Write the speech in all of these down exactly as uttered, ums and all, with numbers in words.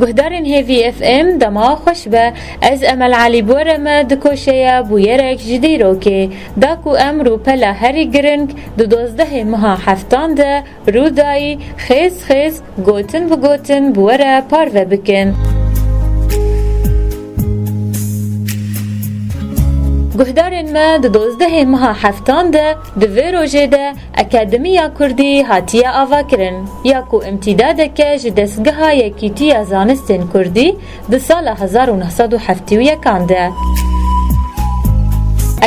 Guhdarên Hêvî F M, dema xweş be. Ez Emel Elî bi we re me dikoşeye bûyerek ji dîrokê. Da ku em rûpela herî giring di dozdehê meha heftan de rûdayî, xêz xêz, gotin bi gotin bi we re parve bikin. Guhdarên me, di dozdehê meha heftan de, di vê rojê de Akademiya Kurdî hatiye avakirin, ya ku imtîdadeke ji destgeha Yekîtiya Zanistên Kurdî di sala hezar û neh sed û heftê û yekan de.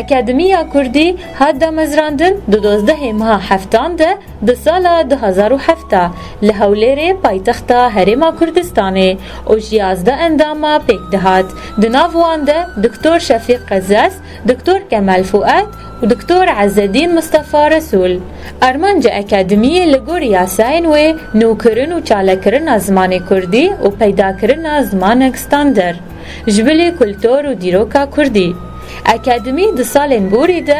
Akademiya Kurdî hat damezrandin, di dozdehê meha heftan de, di sala du hezar û heft de li Hewlêrê, paytexta Herêma Kurdistanê, û ji yazdeh endama pêk dihat. Di nav wan de Doktor Şefîq Qezaz, Doktor Kemal Fuat û Doktor Ezzedîn Mistefa Resûl. Armanca Akademiyê li gor yasayên wê nûkirin û çalekirina zimanê kurdî û peydakirina zimanek standard ji bilî kultur û dîroka kurdî. Akademî di salên borî de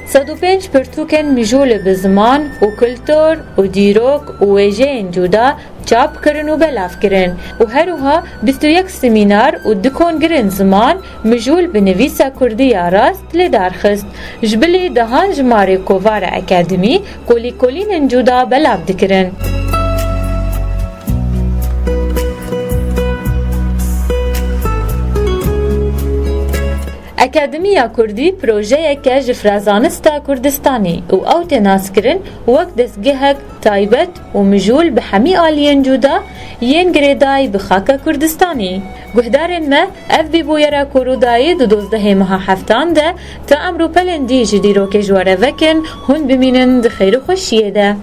sed û pênc pirtûkên mijûl bi ziman û kultur û dîrok û wêjeyên cuda çap kirin û belav kirin û her wiha bîst û yek semînar û du kongirên ziman mijûl bi nivîsa kurdî ya rast li dar xist. Ji bilî dehan jimarê kovara Akademî kolîkolînên cuda belav dikirin. Akademiya Kurdî projeyeke ji firazanista Kurdistanî û ew tê naskirin wek destgehek taybet û mijûl bi hemî aliyên cuda yên girêdayî bi xaka Kurdistanî. Guhdarên me, ev bî bûyera ku rûdayî di dozdehê meha heftan de, ta em rûpelên dî ji dîrokê ji we re vekin, hûn bimînin di xêr û xweşiyê de.